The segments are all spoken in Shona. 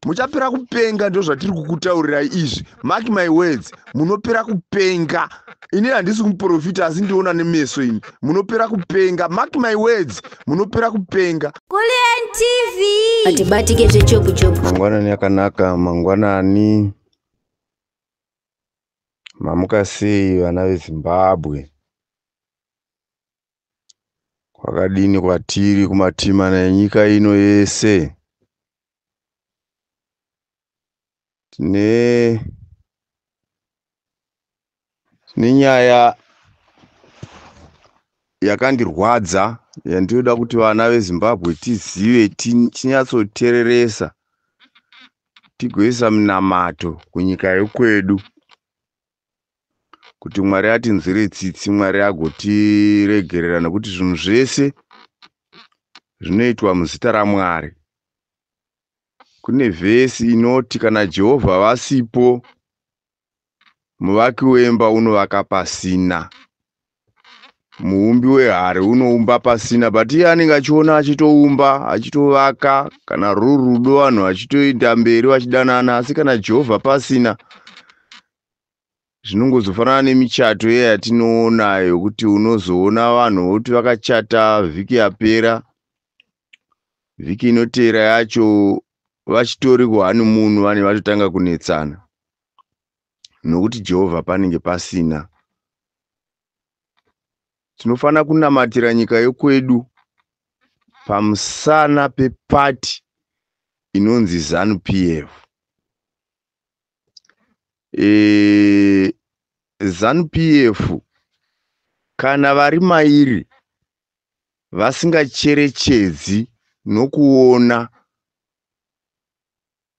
Muchapera kupenga, ndozvatiri kukutaurirai izvi. Mark my words, munopera kupenga. Ini handisi kumuprofita, asi ndiona nemeso ini. Munopera kupenga, mark my words, munopera kupenga. Kulliant TV. Atibatike zvechopu chopu. Mangwanani akanaka, mangwanani. Mamuka sei vana veZimbabwe? Kwakadini kwatiri kumatimana enyika ino yese? Tine nyaya yakandirwadza yandinoda kuti vana veZimbabwe tizive, tinyatsoteereresa, tigoisa minamato kunyika yekwedu kuti Mwari atinzwire tsitsi, Mwari agotiregerera, nekuti zvinhu zvese zvinoitwa muzita raMwari. Kune vhesi inoti kana Jehovha vasipo, muvaki wemba unovaka pasina, muumbi wehari unoumba pasina, but iye anenge achiona achitoumba, achitovaka, kana ruri rudo vanhu vachitoenda mberi vachidanana. Asi kana Jehovha pasina, zvinongozofanana nemichato iya yatinoona yokuti unozoona vanhu voti vakachata vhiki yapera, vhiki inoteera yacho vachitori kuhoneymoon, vanenge vatotanga kunetsana nokuti Jehovha panenge pasina. Tinofanira kunamatira nyika yekwedu pamusana pepati inonzi ZANU PF. ZANU PF kana vari mairi vasingacherechedzi nokuona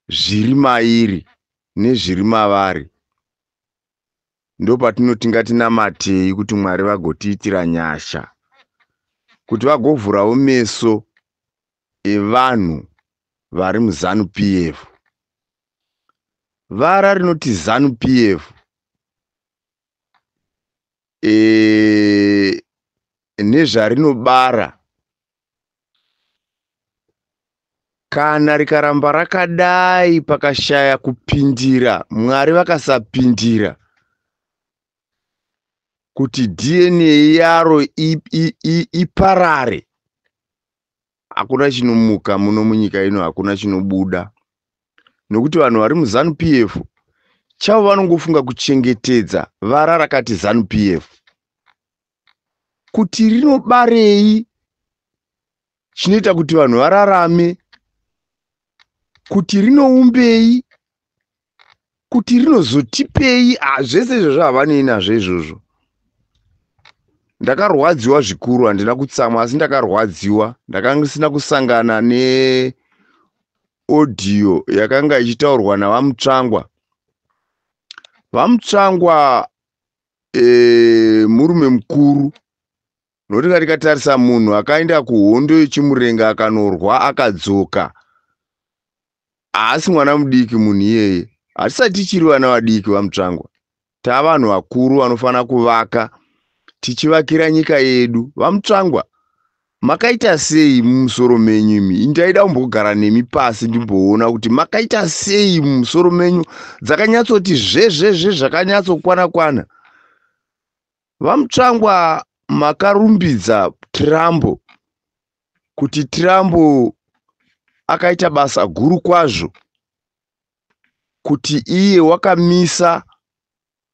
zviri mairi nezviri mavari, ndopatinoti ngatinamatei kuti Mwari vagotiitira nyasha, kuti vagovhurawo meso evanhu vari muZANU PF. Vara rinoti ZANU PF nezvarinobara, kana rikaramba rakadai pakashaya kupindira, Mwari vakasapindira kuti DNA yaro iparare, hakuna chinomuka muno munyika ino, hakuna chinobuda, nokuti vanhu vari muZANU PF chavo vanongofunga kuchengetedza vara rakati ZANU PF, kuti rinobarei chinoita kuti vanhu vararame, kuti rinoumbei, kuti rinozotipei. Zvese izvozvo havanei nazvo izvozvo. Ndakarwadziwa zvikuru, handina kutsamwa, asi ndakarwadziwa. Ndakanga ndisina kusangana neaudio yakanga ichitaurwa navaMutsvangwa. VaMutsvangwa murume mukuru, nokuti tikatarisa munhu akaenda kuhondo yeChimurenga akanorwa akadzoka, haasi mwana mudiki munhu iyeye. Hatisati tichiri vana vadiki, vaMutsvangwa, tava vanhu vakuru vanofanira kuvaka, tichivakira nyika yedu. VaMutsvangwa, makaita sei mumusoro menyu imi? Ndaida kumbogara nemi pasi ndimboona kuti makaita sei mumusoro menyu, dzakanyatsoti zvezvezve zvakanyatsokwana kwana. VaMutsvangwa, makarumbidza Trump kuti Trump akaita basa guru kwazvo, kuti iye wakamisa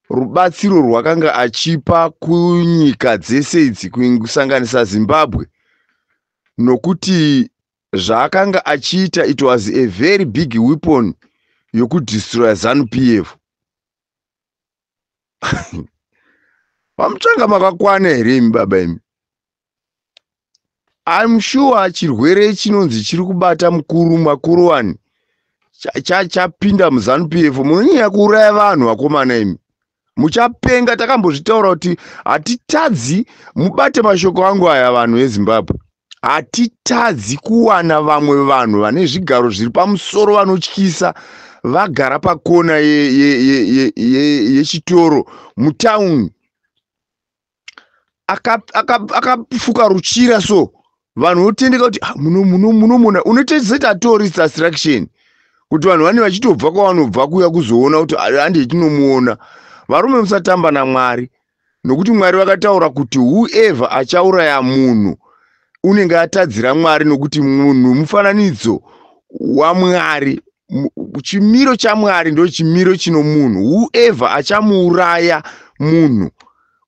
rubatsiro rwakanga achipa kunyika dzese idzi, kusanganisa Zimbabwe, nokuti zvaakanga achiita, it was a very big weapon yokudestroya ZANU PF. VaMutsvanga, makakwana here imi baba imi? I'm sure chirwere chinonzi chiri kubata mukuru makuru wani chapinda muZANU PF. Munonyanya kuuraya vanhu, vakomana imi, muchapenga. Takambozvitaura kuti hatitadzi, mubate mashoko angu aya, vanhu veZimbabwe, hatitadzi kuwana vamwe vanhu vane zvigaro zviri pamusoro vanotyisa vagara pakona yechitoro mutauni, akafuka ruchira so vanhu votendeka kuti, "Ah, munomona unotozoita tourist attraction." Kuti vanhu vane vachitobva kwavanobva kuuya kuzoona kuti handei tinomuona. Varume, musatamba naMwari, nokuti Mwari vakataura kuti whoever achauraya munhu unenge atadzira Mwari, nokuti munhu mufananidzo waMwari. Chimiro chaMwari ndo chimiro chino munhu. Whoever achamuuraya munhu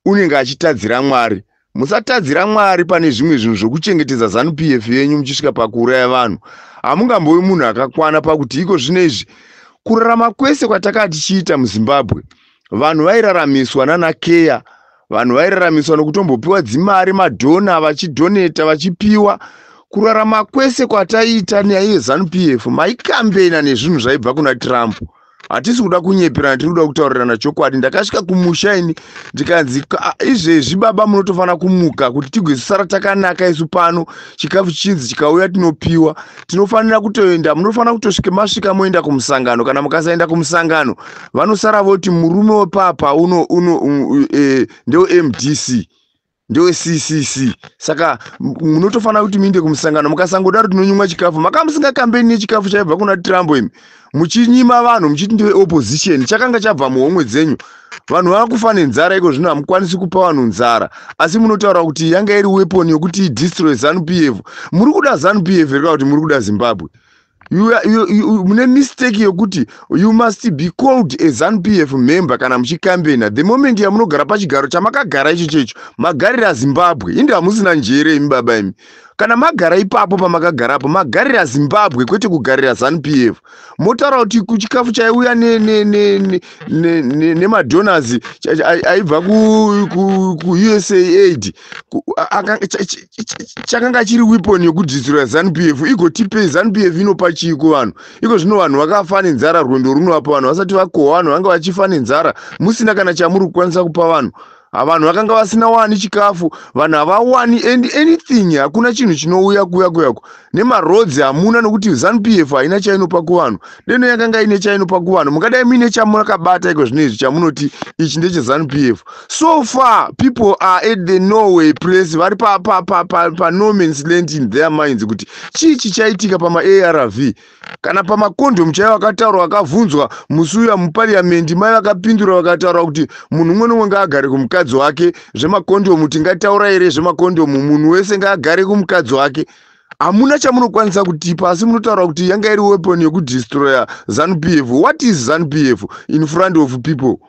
unenge achitadzira Mwari. Musatadzira Mwari pane zvimwe zvinhu zvokuchengetedza ZANU PF yenyu muchisvika pakuuraya vanhu. Hamungambovi munhu akakwana pakuti iko zvino izvi kurarama kwese kwatakati tichiita muZimbabwe, vanhu vairaramiswa nanakeya, vanhu vairaramiswa nokutombopiwa dzimari, madhona vachidhoneta, vachipiwa. Kurarama kwese kwataiita naiye ZANU PF, maikambena nezvinhu zvaibva kuna Trump. Hatisi kuda kunyeperana, tiri kuda kutaurirana chokwadi. Ndakasvika kumusha ini ndikanzi, "Izvezvi baba munotofanira kumuka kuti tigozosara takanaka isu pano. Chikafu chichinzi chikauya tinopiwa, tinofanira kutoenda, munofanira kutosvika masvika moenda kumusangano. Kana mukasaenda kumusangano, vanosara voti murume wepapa uno uno ndeweMDC, ndeweCCC. Saka munotofanira kuti muinde kumusangano. Mukasangodaro tinonyimwa chikafu." Maka musingakambeni nechikafu chaibva kuna Trump imi, muchinyima vanhu muchiti ndewe opposition. Chakanga chabva muhomwe dzenyu. Vanhu vava kufa nenzara iko zvino, hamukwanisi kupa vanhu nzara, asi munotaura kuti yanga iri weapon yokuti idestroy ZANU PF. Muri kuda ZANU PF here kana kuti muri kuda Zimbabwe? Mune mistake yokuti you must be called a ZANU PF member kana muchikambena. The moment yamunogara pachigaro chamakagara icho checho, magarira Zimbabwe. Inde hamusina njere imi baba imi. Kana magara ipapo pamakagarapo, magarira Zimbabwe, kwete kugarira ZANU PF. Motaura kuti kuchikafu chaiuya nemadonors aibva kuUSAID chakanga chiri weapon yokudestroya ZANU PF. Igotipei? ZANU PF inopa chii kuvanhu iko zvino? Vanhu vakafa nenzara rwendo runoapa, vanhu vasati vakohwa, vanhu vanga vachifa nenzara, musina kana chamuri kukwanisa kupa vanhu. Vanhu vakanga vasina wani chikafu, vanhu havawani anything, hakuna chinhu chinouya kuya kuyako nemarodzi hamuna, nokuti ZANU PF haina chainopa kuvanhu. Deno yakanga ine chainopa kuvanhu, mungadai muine chamakabata iko zvino izvi chamunoti ichi ndecheZANU PF. So far people are at the nowhere place, vari pa no man's land in their minds kuti chii chichaitika pamaARV kana pamakondomu chaivo. Akataurwa, akabvunzwa musi uya mupariamendi, mai vakapindura vakataura kuti munhu umwe nomwe ngaagare kumukadzi wake. Zvemakondomu tingataura here zvemakondomu? Munhu wese ngaagare kumukadzi wake. Hamuna chamunokwanisa kutipa, asi munotaura kuti yanga iri weapon yekudestroya ZANU PF. What is ZANU PF in front of people?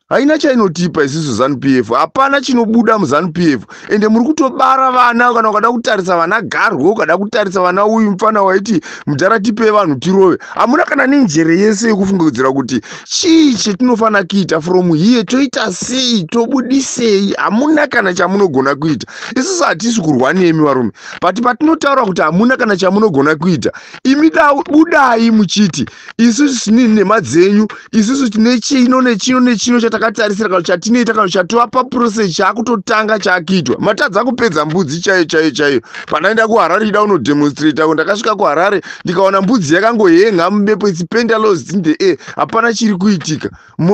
Haina chainotipa isusu ZANU PF. Hapana chinobuda muZANU PF. Ende muri kutobara vana. Kana ukada kutarisa vana Garwe, ukada kutarisa vana uyu mufana waiti mudhara tipei vanhu tirove, hamuna kana nenjere yese yekufungidzira kuti chii chetinofanira kuita from here, toita sei, tobudisei. Hamuna kana chamunogona kuita. Isusu hatisi kurwa nemi varume, but patinotaura kuti hamuna kana chamunogona kuita, imi budai muchiti isusu tine nhema dzenyu, isusu tine chino nechino nechino chatakatarisira kana chatinoita kana chatova paprocess chaakutotanga chaakuitwa. Matadza kupedza mbudzi chaiyo chaiyo chaiyo. Pandaenda kuHarare ida unodemonstrata, ndakasvika kuHarare ndikaona mbudzi yakangohenga mubepo, its pendalos in the air, hapana chiri kuitika.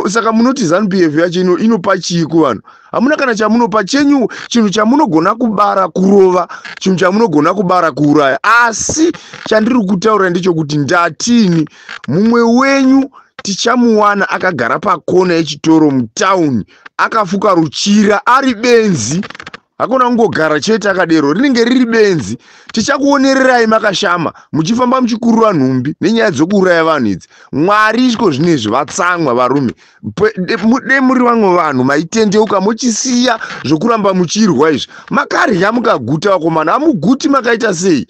Saka munoti ZANU PF yacho inopa chii kuvanhu? Hamuna kana chamunopa chenyu. Chinhu chamunogona kubara kurova, chinhu chamunogona kubara kuuraya. Asi chandiri kutaura ndechekuti ndatini, mumwe wenyu tichamuwana akagara pakona yechitoro mutauni, akafuka ruchira, ari benzi. Hakuna kungogara chete akadero, rinenge riri benzi. Tichakuonererai makashama muchifamba muchikurura nhumbi nenyaya dzokuuraya vanhu idzi. Mwari iko zvinezvi vatsamwa varume. De muri vamwe vanhu maitendeuka muchisiya zvokuramba muchirwa izvi. Makarya mukaguta vakomana, hamuguti makaita sei?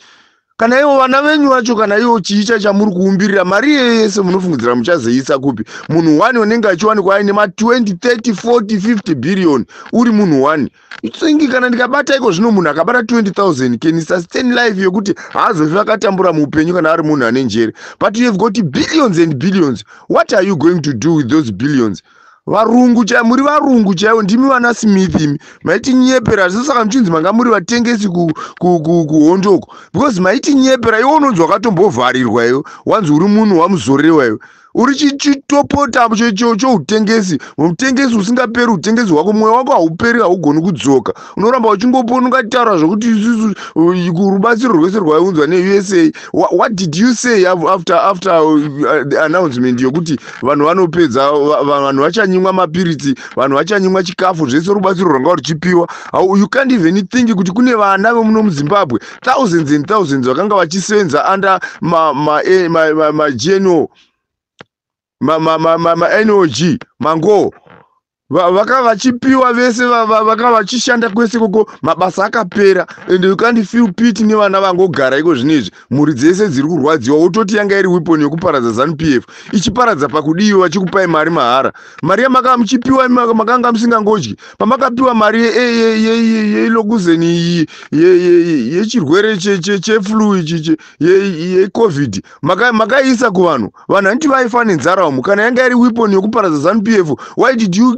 Kana ivo vana venyu vacho, kana ivo chii chamuri kuumbirira mari iyoyo yese, munofungidzira muchazoisa kupi? Munhu one unenge achiwanikwa aine ma20, 30, 40, 50 billion, uri munhu one. Thingi kana ndikabata iko zvino, munhu akabata 20 000 can sustain life yokuti haazofi akatambura muupenyu kana ari munhu ane njere. But you have got billions and billions. What are you going to do with those billions? Varungu chaivo, muri varungu chaivo, ndimi vana Smith imi maitinyepera. Saka muchinzi manga muri vatengesi kuhondoko because maitinyepera. Iwe unonzi wakatombovharirwa, iwe wanzi uri munhu wamuzorewa iwe. Uri chitopota choutengesi, utengesi usingaperi. Utengesi hwako, mwoyo wako hauperi, haugoni kudzoka. Unoramba uchingopona. Ungataura zvokuti isusu rubatsiro rwese rwaiunzwa neUSA. What did you say after the announcement yokuti vanhu vanopedza, vanhu vachanyimwa mapiritsi, vanhu vachanyimwa chikafu zvese, rubatsiro rwanga ruchipiwa? You can't even think kuti kune vana vemuno muZimbabwe, thousands and thousands, vakanga vachisenza under maGNO, maNOG, mango vaka vachipiwa vese, vaka vachishanda kwese koko, mabasa akapera, and you can't feel pity nevana vangogara iko zvinezvi, mhuri dzese dziri kurwadziwa. Wototi yanga iri weapon yekuparadza ZANU PF. Ichiparadza pakudiwa vachikupai mari mahara? Mari yamaka muchipiwa, makanga musingangodyi. Pamakapiwa mari yelokuzeni iyi yechirwere cheflu ichi, yeCovid, makaisa kuvanhu. Vanhu handiti vaifa nenzara umu? Kana yanga iri weapon yokuparadza ZANU PF, why did you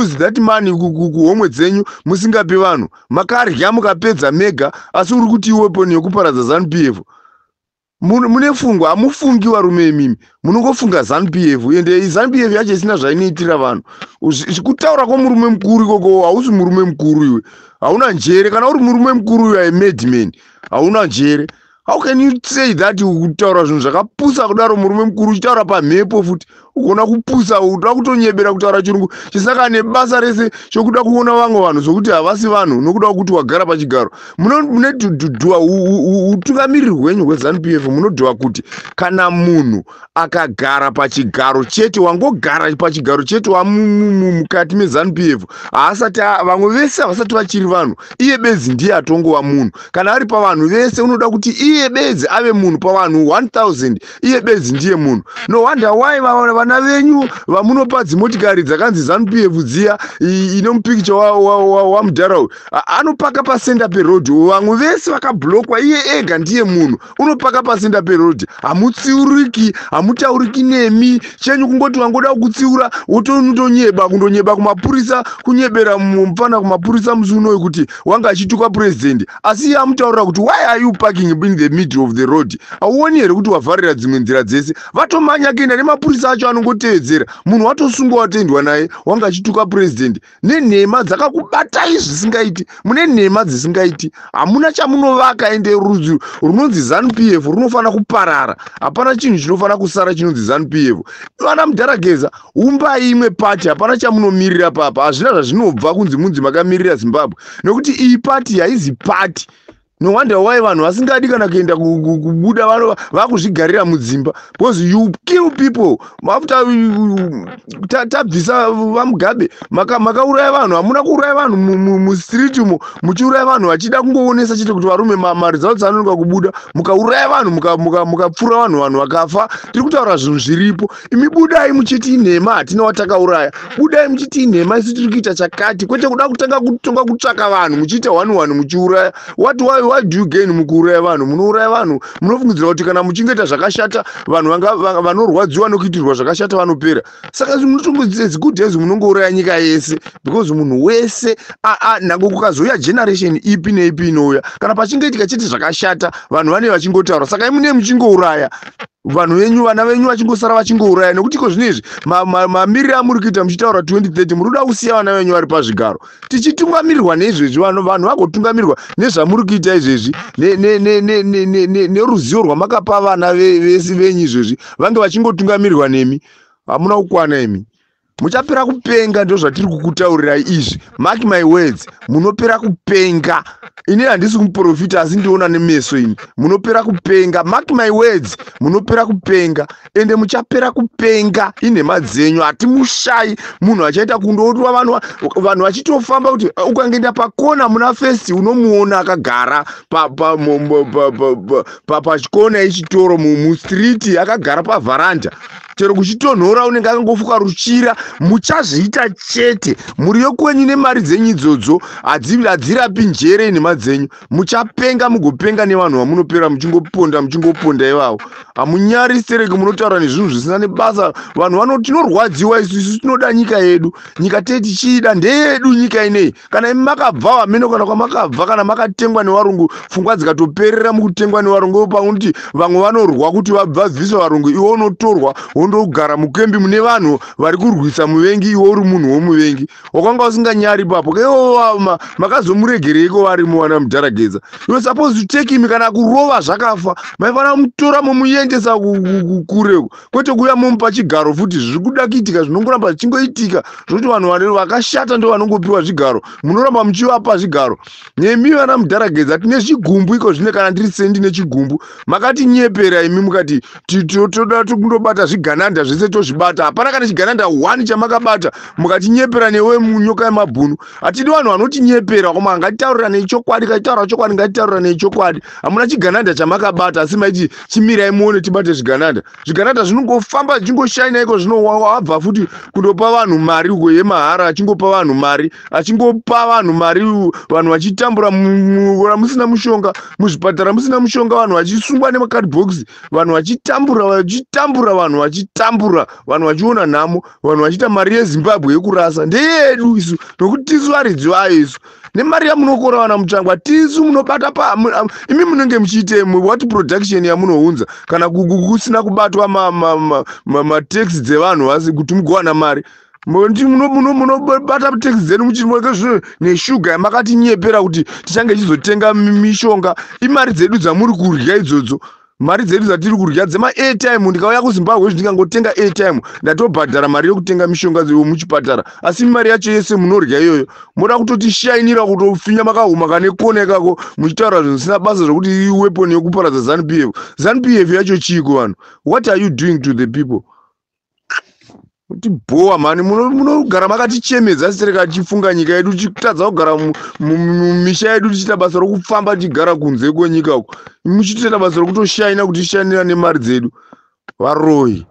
use that money kuhomwe dzenyu musingapi vanhu? Makarya mukapedza mega, asi uri kuti iweapon yokuparadza ZANU PF. Mune fungwa? Hamufungi, varume imimi. Munongofunga ZANU PF, ende ZANU PF yacho isina zvainoitira vanhu. Kutaura kwomurume mukuru ikoko, hausi murume mukuru iwe, hauna njere. Kana uri murume mukuru, you are a madman, hauna njere. How can you say that, kutaura zvinhu zvakapusa kudaro, murume mukuru, uchitaura pamhepo futi? Ugona kupusa, uda kutonyebera kutaura chirungu chisaka nebasa rese, chokuda kuona vamwe vanhu sokuti havasi vanhu nokuda kwekuti wagara pachigaro. Mune dhudhua utungamiriri hwenyu hweZANU PF. Munodhuwa kuti kana munhu akagara pachigaro chete, wangogara pachigaro chete, wamukati meZANU PF, haasati, vamwe vese havasati vachiri vanhu. Iye bedzi ndiye atongova munhu. Kana ari pavanhu vese, unoda kuti iye bedzi ave munhu. Pavanhu 1000, iye bedzi ndiye munhu. No wonder why vana venyu vamunopa dzimotikari dzakanzi ZANU PF dziya, ine mupikicha wamudhara uyu, anopaka pacenter peroad. Vamwe vese vakablockwa, iye ega ndiye munhu unopaka pacenter peroad. Hamutsiuriki, hamutauriki nemi. Chenyu kungoti vangoda kutsiura, wotonyeba, kundonyeba kumapurisa, kunyebera mufana kumapurisa musi unoyu kuti wanga achituka purezidendi, asi iye amutaurira kuti, "Why are you parking in the middle of the road? Hauoni here kuti wavharira dzimwe nzira dzese?" Vatomanya kuenda nemapurisa acho anongotevedzera munhu, watosungwa, watendwa naye, wanga achituka purezidendi. Nenhema dzakakubatai zvisingaiti. Mune nhema dzisingaiti, hamuna chamunovaka. Ende rudzi runonzi ZANU PF runofanira kuparara. Hapana chinhu chinofanira kusara chinonzi ZANU PF. Vana mudharageza, umbai imwe pati. Hapana chamunomirira papa, hazvina zvazvinobva kunzi munzi makamirira Zimbabwe, nekuti iyi pati haizi pati. No wonder why vanhu vasingadi kana kuenda kubuda, vakuzvigarira mudzimba, because you kill people. After tabvisa vaMugabe, makauraya vanhu. Hamuna kuuraya vanhu mustreet umo, muchiuraya vanhu vachida kungoonesa chete kuti varume maresults anonoka kubuda. Mukauraya vanhu, mukapfura vanhu, vanhu vakafa. Tiri kutaura zvinhu zviripo. Imi budai muchiti inhema, hatina watakauraya. Budai muchiti inhema, isu tiri kuita chakati, kwete kuda kutanga kutonga kutsvaka vanhu muchiita one one muchiuraya. What do you gain mukuuraya vanhu? Munouraya vanhu, munofungidzira kuti kana muchingoita zvakashata, vanhu vanorwadziwa nokuitirwa zvakashata vanopera. Saka munotongozi good days, munongouraya nyika yese, because munhu wese, nhango kukazouya generation ipi neipi inouya, kana pachingoitika chete zvakashata, vanhu vanee vachingotaura. Saka imune muchingouraya vanhu venyu, vana venyu vachingosara vachingouraya, nekuti iko zvino izvi mamiriro amuri kuita muchitaura 2030, muri kuda kusiya vana venyu vari pazvigaro tichitungamirirwa neizvezvi. Vanhu vagotungamirwa nezvamuri kuita izvezvi, neruzivo rwamakapa vana vese venyu izvezvi, vange vachingotungamirirwa nemi. Hamuna kukwana imi, muchapera kupenga. Ndo zvatiri kukutaurirai izvi. Mark my words, munopera kupenga. Ini handisi kumuprofita, asi ndiona nemeso ini. Munopera kupenga. Mark my words, munopera kupenga, ende muchapera kupenga. Inhema dzenyu. Hatimushai munhu achaita kundootwa vanhu, vanhu vachitofamba kuti ukangoenda pakona muna First, unomuona akagara pachikona yechitoro mustreet, akagara pavharanda, chero kuchitonhora unenge akangofuka ruchira. Muchazviita chete. Mhuri yokwenyu nemari dzenyu idzodzo hadzirapi njere. Nhema dzenyu. Muchapenga, mugopenga nevanhu vamunopera muchingoponda, muchingoponda ivavo. Hamunyari stereki. Munotaura nezvinhu zvisina nebasa. Vanhu vano tinorwadziwa isu. Isu tinoda nyika yedu. Nyika tee tichiida, ndeyedu nyika ineyi. Kana imi makabva hameno kana kwamakabva, kana makatengwa nevarungu, pfungwa dzikatoperera mukutengwa nevarungu. Pakuti vamwe vanorwa kuti vabvise varungu, iwe unotorwa. Wondogara mukembi mune vanhu vari kurwisa muvengi, iwe uri munhu womuvengi. Wakanga usinganyari ipapo. Ivo makazomuregereiko varimo vana mudharagedza? You supposed to take him, kana kurova zvakafa. Maifanira kumutora mumuendesa kure, kwete kuuya momupa chigaro futi. Zviri kuda kuitika zvinongoramba zvichingoitika, zvokuti vanhu vakashata ndo vanongopiwa zvigaro, munoramba muchivapa zvigaro. Nemi vana mudharagedza, tine zvigumbu iko zvine. Kana ndiri sendi nechigumbu, makatinyepera imi, mukati toda kundobata zvigananda zvese, tozvibata. Hapana kana chigananda one chamakabata. Mukatinyepera newe nyoka yemabhunu. Hatidi vanhu vanotinyepera koma. Ngatitaurira nechokwadi, katitaura chokwadi, ngatitaurira nechokwadi. Hamuna chigananda chamakabata, asi maiti chimirai muone tibate zvigananda. Zvigananda zvinongofamba zvichingoshaina iko zvino. Wabva futi kundopa vanhu mari uko yemahara, achingopa vanhu mari, achingopa vanhu mari, vanhu vachitambura, musina mushonga muzvipatara, musina mushonga, vanhu vachisungwa nemakadhibhokisi, vanhu vachitambura, vachitambura, vanhu vachitambura, vanhu vachiona nhamo, vanhu vachiita mari yeZimbabwe yekurasa. Ndeyedu isu, nokuti tisu varidzi vayo isu. Nemari yamunokora vana Mutsvangwa, tisu munobata pa imi munenge muchiite what production yamunounza kana kusina kubatwa matax dzevanhu vasi kuti mugowana mari? Munobata tax dzenu muchizvino neshuga yamakatinyepera kuti tichange tichizotenga mishonga. Imari dzedu dzamuri kurya idzodzo, mari dzedu dzatiri kurya dzemaairtime. Ndikauya kuZimbabwe, ndingangotenga airtime, ndatobhadhara mari yekutenga mishonga muchipatara, asi mari yacho yese munorya iyoyo. Moda kutotishainira, kutofinya makahuma kane kona ikako, muchitaura zvinhu zvisina basa, zvokuti iweapon yekuparadza ZANU PF. ZANU PF yacho chiiko vanhu? What are you doing to the people? Tibhowa mhani, munogara makatichemedza sitereka tichifunga nyika yedu, tichitadza kugara mumisha yedu, tichiita basa rokufamba tichigara kunze kwenyika uko, muchitoita basa rokutoshaina, kutishainira nemari dzedu, varoyi.